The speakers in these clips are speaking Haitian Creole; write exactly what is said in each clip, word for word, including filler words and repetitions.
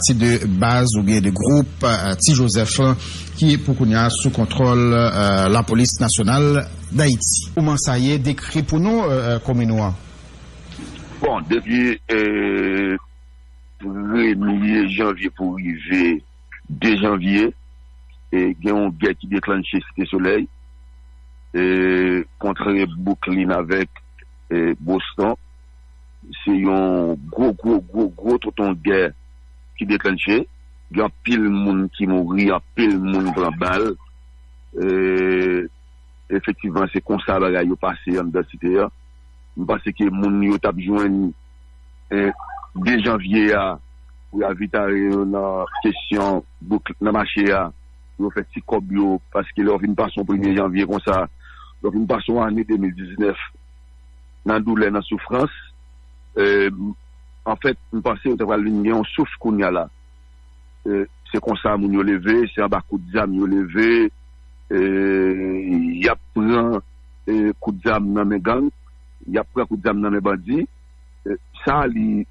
pati de baz oubyen de gwoup, eh, Ti Jozèf lan, ki pou kounye a sou kontwòl, eh, Lapolis Nasyonal Dayiti. Kòman sa ye, dekri pou nou, eh, eh, komin ou an? Bon, depi, eh, premye janvye pou rive de janvye, eh, gen yon gè ki deklanche Site Solèy, eh, kontre Brooklyn avèk, eh, Boston. Se yon gwo, gwo, gwo, gwo tonton gè ki deklanche. Gen anpil moun ki mouri, anpil moun pran bal. Eh, efektivman, se konsa bagay yo pase anndan Site a. M panse ke moun yo t ap jwenn, eh, de janvye a pou y avitaye yo nan kesyon bouk, nan mache a, pou yo fè ti kòb yo, paske lè w fin pase yon premye janvye konsa, lè w fin pase yon ane de mil diznèf nan doulè, nan soufrans, eh, anfèt, m panse yo ta pral vin gen yon souf kounye a la. Eh, se konsa moun yo leve, se anba kout zam yo leve, eh, y ap pran, eh, kout zam nan men gang, y ap pran kout zam nan men bandi. Eh, sa li,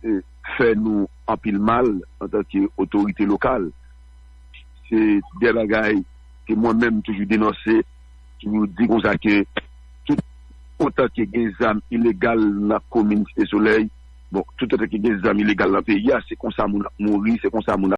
eh, fè nou anpil mal antanke otorite lokal. Se de bagay ke mwen menm toujou denonse, toujou di konsa ke tout otan ke gen zam ilegal nan komin Site Solèy, bon, tout otan ke gen zam ilegal nan peyi a, se konsa moun ap mouri, se konsa moun ap